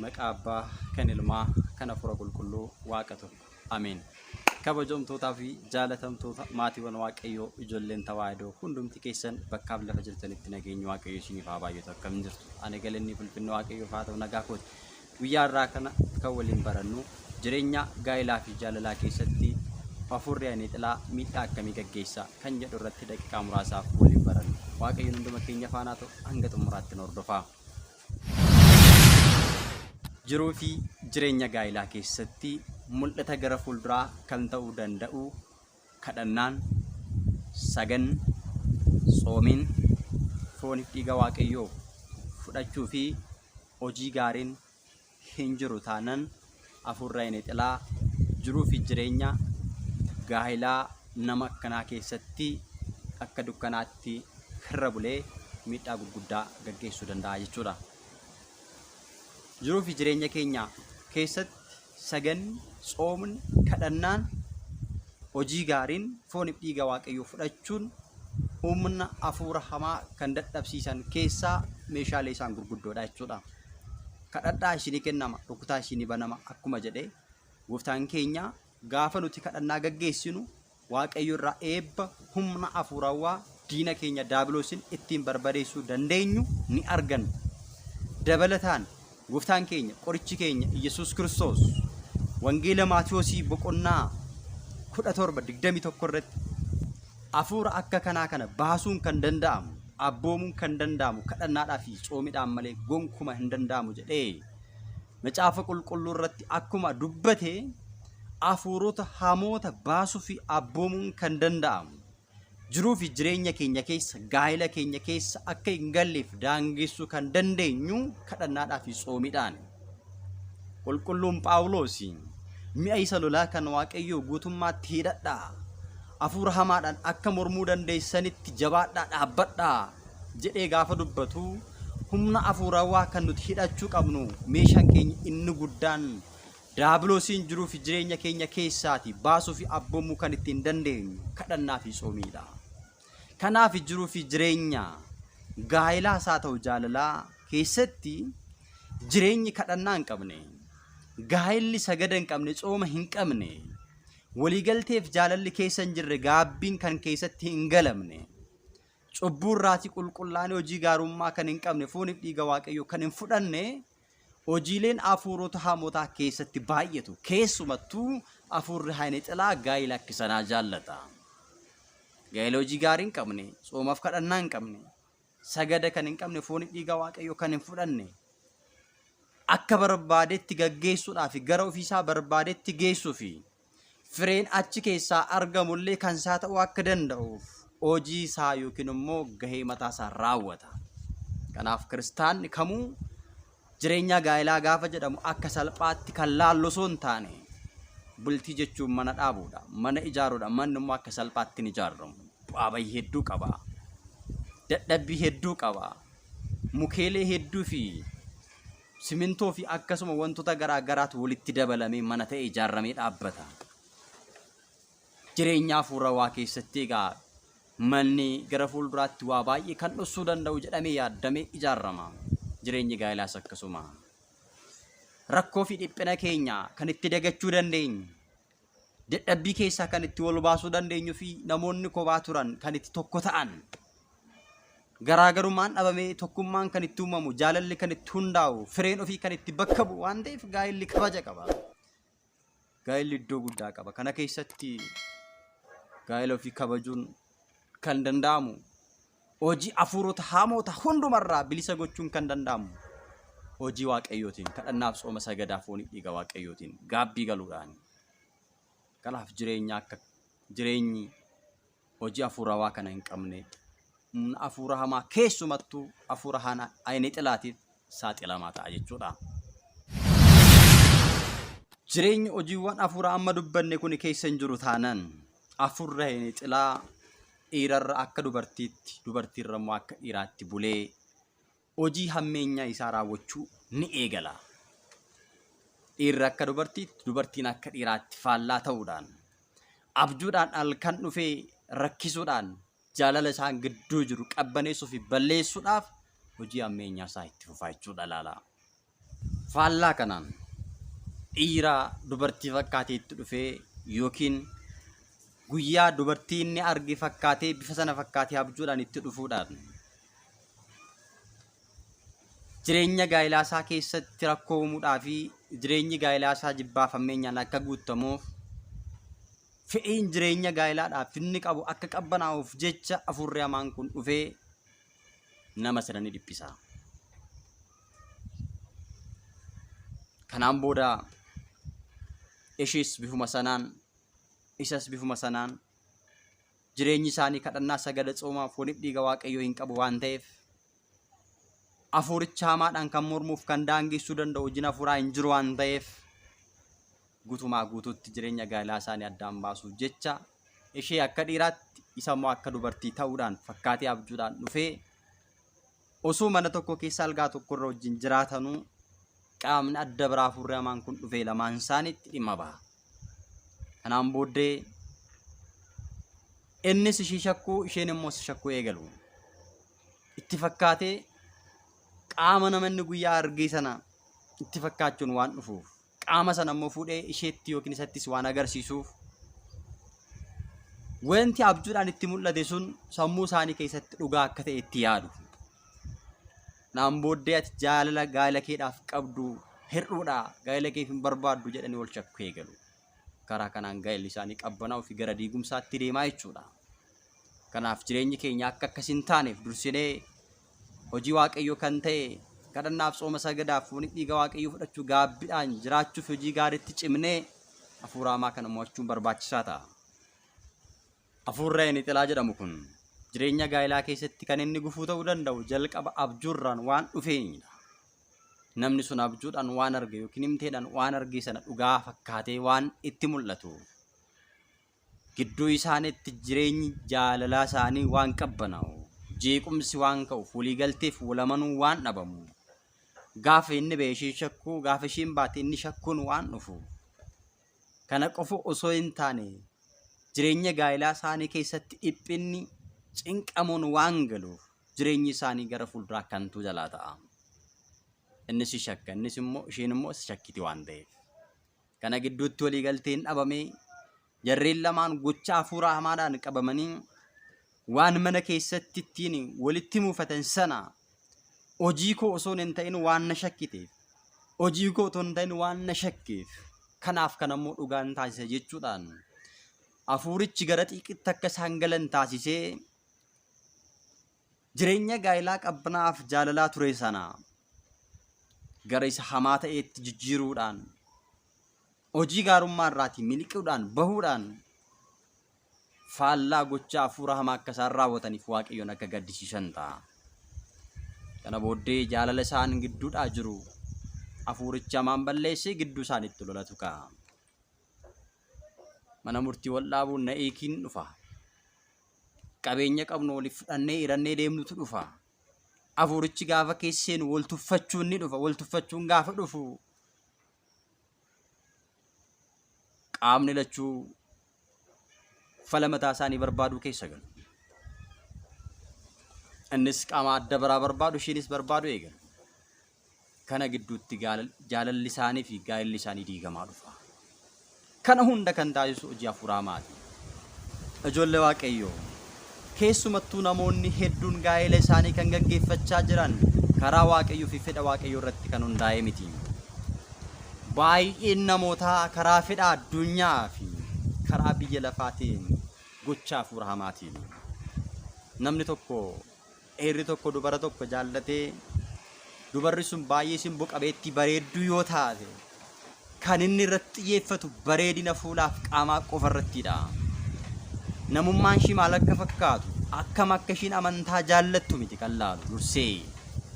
Maqaa Abbaa, kan Ilmaa, kan Hafuura Qulqulluu, Waaqa tokko. Ameen. Kabajamtootaa fi jaalatamtoota maatiiwwan Waaqayyoo ijoolleen Tawaahidoo hundumti keessan bakkaaf lafa jirtanitti nageenyi Waaqayyoo isiniif haa baay'atu akkam jirtu. Ani galanni fulfinni Waaqayyoof haa ta'u nagaa kooti. Guyyaa har'aa kana kan waliin barannu jireenya gaa'elaa fi jaalalaa keessatti hafuurri ayinexilaa miidhaa akkamii gaggeessa kan jedhu irratti daqiiqaa muraasaaf waliin barannu. Waaqayyoon hunduma keenya faanaa ta'u hanga xumuraatti nu hordofaa. Jiruu fi jireenya gaa'elaa keessatti mul'ata gara fuulduraa kan ta'uu danda'u kadhannaan, saganni, tsoomiin, fooniif dhiiga Waaqayyoo fudhachuu fi hojii gaariin hin jiru taanan hafuurri ayinexilaa jiruu fi jireenya gaa'elaa nama akkanaa keessatti akka dukkanaatti irra bulee miidhaa gurguddaa gaggeessuu danda'a jechuudha. Jiruu fi jireenya keenya keessatti saganni, tsoomni, kadhannaan, hojii gaariin fooniif dhiiga Waaqayyoo fudhachuun humna hafuura hamaa kan dadhabsiisan keessaa meeshaalee isaan gurguddoodha jechuudha. Kadhadhaa isinii kennama, rukutaa isinii banama akkuma jedhe gooftaan keenya gaafa nuti kadhannaa gaggeessinu Waaqayyo irraa eebba humna hafuurawaa diina keenya daabiloosin ittiin barbadeessuu dandeenyu ni arganna. Dabalataan gooftaan keenya qorichi keenya Iyyasuus Kiristoos Wangeela Maatiyoosii boqonnaa 17:21 irratti hafuura akka kanaa kana baasuun kan danda'amu abboomuun kan danda'amu kadhannaadhaa fi tsoomidhaan malee gonkuma hin danda'amu jedhee Macaafa Qulqulluu irratti akkuma dubbate hafuurota hamoota baasuu fi abboomuun kan danda'amu jiruu fi jireenya keenya keessa gaa'ela keenya keessa akka hin galleef daangessuu kan dandeenyu kadhannaadhaa fi tsoomiidhaan. Qulqulluun Phaawulos mi'a isa lolaa kan Waaqayyoo guutummaatti hidhadhaa. Hafuura hamaadhaan akka mormuu dandeessanitti jabaadhaa dhaabbadhaa jedhee gaafa dubbatu humna hafuurawaa kan nuti hidhachuu qabnu meeshaan keenya inni guddaan daabiloosiin jiruu fi jireenya keenya keessaati baasuu fi abboomuu kan ittiin dandeenyu kadhannaa fi tsoomiidha. Kanaaf jiruu fi jireenya gaa'ilaas haa ta'u jaalalaa keessatti jireenyi kadhannaa hin qabne, gaa'illi sagada hin qabne, tsooma hin qabne, waliigalteef jaalalli keessa hin jirre, gaabbiin kan keessatti hin galamne, cubbuu irraatii qulqullaa'anii hojii gaarummaa kan hin qabne, fooniif dhiiga Waaqayyoo kan hin fudhanne, hojiileen hafuurota hamotaa keessatti baay'atu. Keessumattuu hafuurri hayinexilaa gaa'ila akka sanaa jaallata. Gaa'ila hojii gaarii hin qabne, tsoomaaf kadhannaa hin qabne, sagada kan hin qabne, fooniif dhiiga Waaqayyoo kan hin fudhanne, akka barbaadetti gaggeessuudhaa fi gara ofiisaa barbaadetti geessuu fi fireen achi keessaa argamullee kan isaa ta'uu akka danda'uuf hojii isaa yookiin immoo gahee mataa isaa raawwata. Kanaaf kiristaanni kamuu jireenya gaa'elaa gaafa jedhamu akka salphaatti kan laallu osoo hin taane bultii jechuun mana dhaabuudha, mana ijaaruudha. Manni immoo akka salphaatti hin ijaaramu. Bu'aa bahii hedduu qaba. Dadhabbii hedduu qaba. Mukeelee hedduu fi Simintoo fi akkasuma wantoota garaa garaatu walitti dabalamee mana ta'e ijaarramee dhaabbata. Jireenya hafuurawaa keessatti egaa manni gara fuulduraatti waa baay'ee kan dhossuu danda'u jedhamee yaaddamee ijaarrama. Jireenyi gaa'ilaas akkasuma. Rakkoo fi dhiphina keenya kan itti dagachuu dandeenyu, dadhabbii keessaa kan itti wal baasuu dandeenyu fi namoonni kophaa turan kan itti tokko ta'an garaagarummaan dhabamee tokkummaan kan itti uumamu jaalalli kan itti hundaa'u fireen ofii kan itti bakka bu'u waan ta'eef gaa'elli kabaja qaba. Gaa'elli iddoo guddaa qaba. Kana keessatti gaa'ela ofii kabajuun kan danda'amu hojii hafuurota hamoota hundumarraa bilisa gochuun kan danda'amu hojii Waaqayyootiin kadhannaaf tsooma sagadaa foonii dhiiga Waaqayyootiin gaabbii galuudhaan. Kanaaf jireenya akka jireenyi hojii hafuurawaa kana hin qabne humna hafuura hamaa keessumattuu hafuura ayinii xilaatiif saaxilamaa ta'a jechuudha. Jireenyi hojiiwwan hafuuraa amma dubbanne kun keessa hin jiru taanan hafuurri ayinii xilaa dhiirarra akka dubartiitti, dubartiirra immoo akka dhiiraatti bulee hojii hammeenyaa isaa raawwachuu ni eegala. Dhiirri akka dubartiitti, dubartiin akka dhiiraatti faallaa ta'uudhaan, abjuudhaan halkan dhufee rakkisuudhaan jaalala isaan gidduu jiru qabbaneessuu fi balleessuudhaaf hojii hammeenyaa isaa itti fufaa jechuudha laala. Faallaa kanaan dhiira dubartii fakkaatee itti dhufee yookiin guyyaa dubartii inni arge fakkaatee bifa sana fakkaatee abjuudhaan itti dhufuudhaan jireenya gaa'ilaa isaa keessatti rakkoo uumuudhaa fi jireenyi gaa'ilaa isaa jibbaaf hammeenyaan akka guutamuuf fedhiin jireenya gaa'ilaadhaaf inni qabu akka qabbanaa'uuf jecha hafuurri hamaan kun dhufee nama sana ni dhiphisa. Kanaan booda ishiis bifuma sanaan isas bifuma sanaan jireenyi isaanii kadhannaa sagada tsoomaa fooniif dhiiga Waaqayyoo hin qabu waan ta'eef hafuuricha hamaadhaan kan mormuuf kan daangessuu danda'u hojiin hafuuraa hin jiru waan ta'eef guutumaa guutuutti jireenya gaa'elaa isaanii addaan baasuuf jecha ishee akka dhiiraatti isa immoo akka dubartii ta'uudhaan fakkaatee abjuudhaan dhufee osoo mana tokko keessa algaa tokkorra wajjin jiraatanuu qaamni adda biraa hafuurri hamaan kun dhufee lamaan isaaniitti dhimma baha. Kanaan booddee innis ishii shakkuu isheen immoo isa shakkuu eegalu. Itti fakkaatee qaama nama inni guyyaa argee sana itti fakkaachuun waan dhufuuf qaama sana immoo fuudhee isheetti yookiin isattis waan agarsiisuuf wanti abjuudhaan itti mul'ate sun sammuu isaanii keessatti dhugaa akka ta'e itti yaadu. Naan booddee ati jaalala gaa'ela keedhaaf qabdu hir'uudha gaa'ela keef hin barbaaddu jedhanii wal shakkuu eegalu. Karaa kanaan gaa'elli isaanii qabbanaa'uu fi gara diigumsaatti deemaa jechuudha. Kanaaf jireenyi keenya akka akkas hin taaneef dursinee hojii Waaqayyoo kan ta'e kadhannaaf tsooma sagadaaf fooniif dhiiga Waaqayyoo fudhachuu gaabbiidhaan jiraachuuf hojii gaariitti cimnee hafuura hamaa kana mo'achuun barbaachisaa ta'a. Hafuurri Ayinixilaa jedhamu kun jireenya gaa'elaa keessatti kan inni gufuu ta'uu danda'u jalqaba abjuurraan waan dhufeenidha. Namni sun abjuudhaan waan arge yookiin himteedhaan waan arge sana dhugaa fakkaatee waan itti mul'atu. Gidduu isaaniitti jireenyi jaalalaa isaanii waan qabbanaa'u, jeequmsi waan ka'uuf, waliigalteef wal amanuu waan dhabamu, gaafa inni ba'e isheen shakkuu, gaafa isheen baate inni shakkuun waan dhufu. Kana qofa osoo hin taane jireenya gaa'elaa isaanii keessatti dhiphinni cinqamuun waan galuuf jireenyi isaanii gara fuulduraa kantuu jalaa ta'a. Innis shakka, innis immoo isheen immoo shakkiti waan ta'eef. Kana gidduutti waliigalteen dhabamee jarreen lamaan gocha hafuura hamaadhaan qabamanii waan mana keessatti ittiin walitti muufatan sana hojii koo osoo hin ta'in waan na shakkiteef hojii koo otoo hin ta'in waan na shakkeef kanaaf kan ammoo dhugaan taasisa jechuudhaan hafuurichi gara xiiqitti akka isaan galan taasisee jireenya gaa'elaa qabbanaaf jaalalaa ture sana gara isa hamaa ta'eetti jijjiiruudhaan hojii gaarummaa irraatii miliquudhaan bahuudhaan faallaa gochaa hafuura hamaa akka isaan raawwataniif Waaqayyoon akka gaddisiisan ta'a. Kana booddee jaalala isaan gidduudhaa jiru hafuurichi hamaan balleessee gidduu isaaniitti lolatu ka'a. Mana murtii wal dhaabuun na hiikiin dhufa. Qabeenya qabnu waliif fudhannee hirannee deemnutu dhufa. Hafuurichi gaafa keessa seenu wal tuffachuun ni dhufa. Wal tuffachuun gaafa dhufu qaamni lachuu fala mataa isaanii barbaaduu keessa galu. Innis qaama adda biraa barbaadu, ishiinis barbaadu eegalu. Kana gidduutti jaalalli isaanii fi gaa'elli isaanii diigamaa dhufa. Kana hunda kan taasisu hojii hafuuraa hamaati. Ijoollee Waaqayyoo, keessumattuu namoonni hedduun gaa'ela isaanii kan gaggeeffachaa jiran karaa Waaqayyoo fi fedha Waaqayyoo irratti kan hundaa'e miti. Baay'een namootaa karaa fedha addunyaa fi karaa biyya lafaatiin gocha hafuura hamaatiin. Namni tokko dhiirri tokko dubara tokko jaallatee dubarri sun baay'ee simbo qabeettii bareedduu yoo taate kan inni irratti xiyyeeffatu bareedina fuulaaf qaamaa qofa irrattidha. Namummaan ishii maal akka fakkaatu akkam akka ishiin amantaa jaallattu miti kan laalu dursee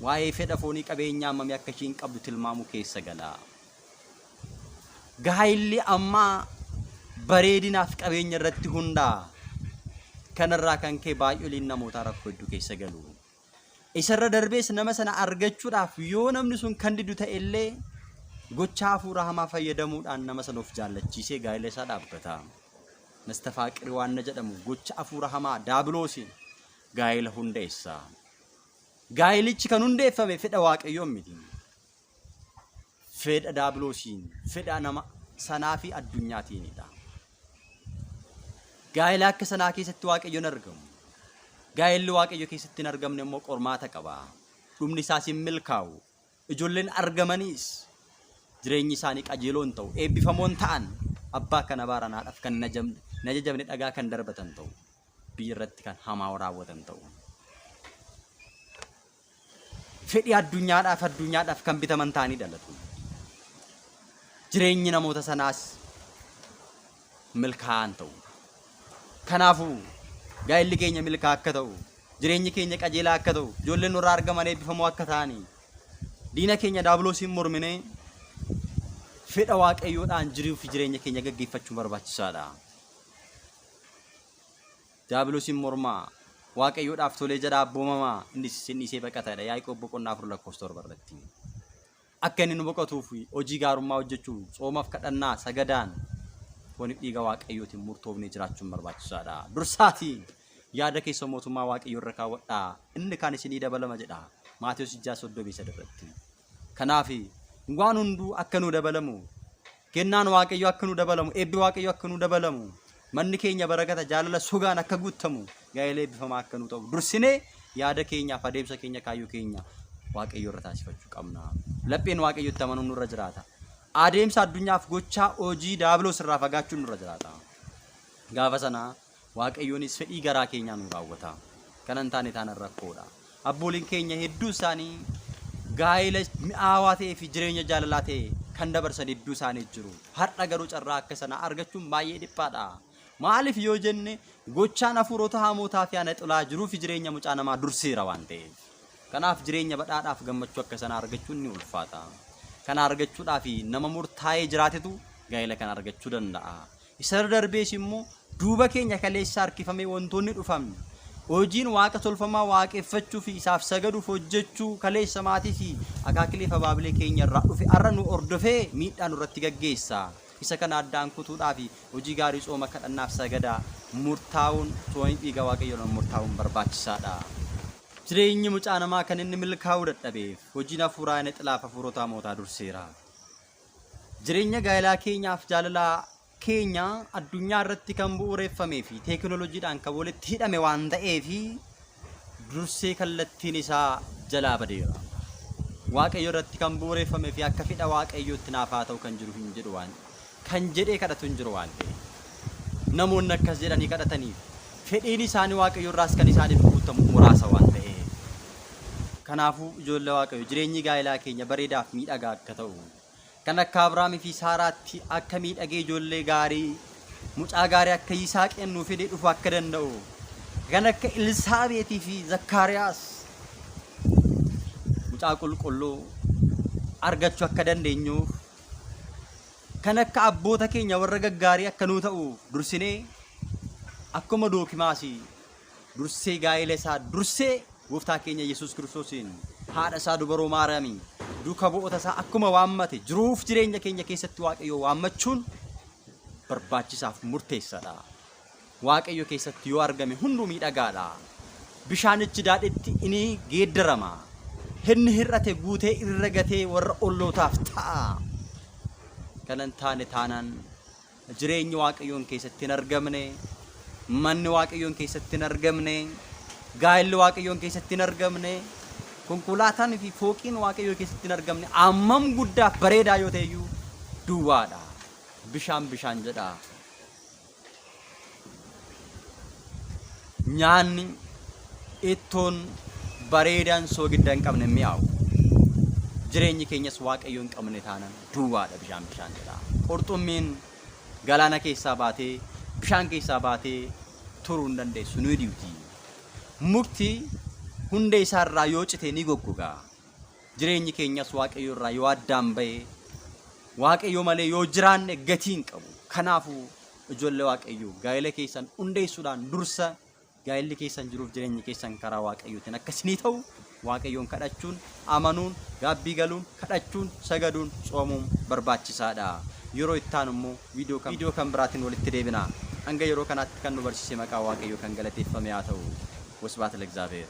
waa'ee fedha foonii qabeenyaa hammamii akka ishiin qabdu tilmaamuu keessa gala. Gaa'illi ammaa bareedinaaf qabeenya irratti hundaa'a. Kanarraa kan ka'e baay'oliin namootaa rakkoo hedduu keessa galu. Isarra darbees nama sana argachuudhaaf yoo namni sun kan didu ta'e illee gochaa hafuura hamaa fayyadamuudhaan nama sana of jaallachiisee gaa'ila isaa dhaabbata. Mastafaaqiri waan na jedhamu gocha hafuura hamaa daabiloosiin gaa'ila hundeessa. Gaa'ilichi kan hundeeffame fedha Waaqayyoon miti. Fedha daabiloosiin, fedha nama sanaa fi addunyaatiinidha. Gaa'ela akka sanaa keessatti Waaqayyo hin argamu. Gaa'elli Waaqayyo keessatti hin argamne immoo qormaata qaba. Dhumni isaas hin milkaa'u. Ijoolleen argamanis jireenyi isaanii qajeeloo hin ta'u. Eebbifamoo hin ta'an. Abbaa kan abaaran haadhaaf kan hin ajajamne dhagaa kan darbatan ta'u. Biyya irratti kan hamaa raawwatan ta'u. Fedhii addunyaadhaaf addunyaadhaaf kan bitaman ta'anii dhalatu. Jireenyi namoota sanaas milkaa'aan ta'u. Kanaafuu gaa'elli keenya milkaa akka ta'u, jireenyi keenya qajeelaa akka ta'u, ijoolleen nurraa argaman eebbifamoo akka ta'anii, diina keenya daabiloosiin morminee fedha Waaqayyoodhaan jiruu fi jireenya keenya gaggeeffachuun barbaachisaadha. Daabiloosiin mormaa, Waaqayyoodhaaf tolee jedhaa abboomamaa, innis isin dhiisee baqata jedha Yaaqoob boqonnaa 4 lakkoofsa 7 irratti. Akka inni nu boqotuuf hojii gaarummaa hojjechuu, tsoomaaf kadhannaa, sagadaan, fooniif dhiiga Waaqayyootiin murtoofnee jiraachuun barbaachisaadha. Dursaatii yaada keessan mootummaa Waaqayyoo irra kaawwadhaa, inni kaan isinii dabalama jedha Maatewos 6:33 irratti. Kanaaf waan hunduu akka nu dabalamu, kennaan Waaqayyoo akka nu dabalamu, eebbi Waaqayyoo akka nu dabalamu, manni keenya barakata jaalala sogaan akka guutamu, gaa'ela eebbifamaa akka nu ta'u dursinee yaada keenyaaf adeemsa keenya kaayyoo keenya Waaqayyoo irra taasifachuu qabna. Lapheen Waaqayyootti amanuun nurra jiraata. Adeemsa addunyaaf gochaa hojii daabiloos irraa fagaachuun nurra jiraata. Gaafa sana Waaqayyoonis fedhii garaa keenyaa nu raawwata. Kana hin taane taanaan rakkoodha. Abbooliin keenya hedduu isaanii gaa'ela mi'aawaa ta'ee fi jireenya jaalalaa ta'e kan dabarsan hedduu isaanii jiru. Har'a garuu carraa akka sanaa argachuun baay'ee dhiphaadha. Maaliif yoo jenne gochaan hafuurota hamootaa fi ana xilaa jiruu fi jireenya mucaa namaa durseera waan ta'eef. Kanaaf jireenya badhaadhaaf gammachuu akka sanaa argachuun ni ulfaata. Kana argachuudhaaf nama murtaa'ee jiraatetu gaa'ela kana argachuu danda'a. Isa irra darbees immoo duuba keenya kaleessa harkifamee wantoonni dhufan hojiin waaqa tolfamaa waaqeffachuu fi isaaf sagaduuf hojjechuu kaleessa maatii fi akaakilee fi abaabilee keenya irraa dhufe har'a nu hordofee miidhaa nurratti gaggeessa. Isa kana addaan kutuudhaa fi hojii gaarii tsooma kadhannaaf sagadaa murtaa'uun foonii dhiiga Waaqayyoon murtaa'uun barbaachisaadha. Jireenyi mucaa namaa kan inni milkaa'uu dadhabeef hojiin hafuuraa inni xilaaf hafuurota hamootaa durseera. Jireenya gaa'elaa keenyaaf jaalalaa keenya addunyaa irratti kan bu'uureffamee fi teekinooloojiidhaan kan walitti hidhame waan ta'eef dursee kallattiin isaa jalaa badeera. Waaqayyo irratti kan bu'uureffamee fi akka fedha Waaqayyootti naaf haa ta'u kan jiru hin jedhu waan kan jedhee kadhatu hin jiru waan ta'eef. Namoonni akkas jedhanii kadhataniif fedhiin isaanii Waaqayyo irraas kan isaaniif guutamu muraasa waan ta'eef. Kanaafuu ijoollee Waaqayyo jireenyi gaa'elaa keenya bareedaaf miidhagaa akka ta'u kan akka Abrahaamii fi Saaraatti akka miidhagee ijoollee gaarii mucaa gaarii akka Yisaaqeen nuu fidee dhufu akka danda'u kan akka Elsaabeetii fi Zakkaariyaas mucaa qulqulluu argachuu akka dandeenyuuf kan akka abboota keenya warra gaggaarii akka nuu ta'u dursinee akkuma Dookimaasii dursee gaa'ela isaa dursee gooftaa keenya Yesuus Kiristoosiin haadha isaa dubaroo Maariyaamii duuka bu'oota isaa akkuma waammate jiruuf jireenya keenya keessatti Waaqayyo waammachuun barbaachisaaf murteessaadha. Waaqayyo keessatti yoo argame hunduu miidhagaadha. Bishaanichi daadhitti ni geeddarama. Inni hir'ate guutee irra gatee warra ollootaaf ta'a. Kana hin taane taanaan jireenyi Waaqayyoon keessatti hin argamne, manni Waaqayyoon keessatti hin argamne, gaa'elli Waaqayyoon keessatti hin argamne, konkolaataan fi fooqiin Waaqayyoo keessatti hin argamne ammam guddaaf bareedaa yoo ta'e iyyuu duwwaadha. Bishaan bishaan jedha. Nyaanni ittoon bareedaan soogidda hin qabne mi'aawu. Jireenyi keenyas Waaqayyo hin qabne taanaan duwwaadha bishaan bishaan jedha. Qurxummiin galaana keessaa baatee bishaan keessaa baatee turuu hin dandeessu ni duuti. Mukti hundee isaa irraa yoo cite ni goggoga. Jireenyi keenyas Waaqayyo irraa yoo addaan ba'e Waaqayyo malee yoo jiraanne gatii hin qabu. Kanaafuu ijoollee Waaqayyoo gaa'ela keessan hundeessuudhaan dursa gaa'elli keessan jiruuf jireenyi keessan karaa Waaqayyootiin akka isinii ta'u Waaqayyoon kadhachuun, amanuun, gaabbii galuun, kadhachuun, sagaduun, tsoomuun barbaachisaadha. Yeroo itti aanu immoo viidiyoo kan biraatiin walitti deebina. Hanga yeroo kanaatti kan nu barsiise maqaa Waaqayyoo kan galateeffame haa ta'u. Wasbaat Lagzaabeer.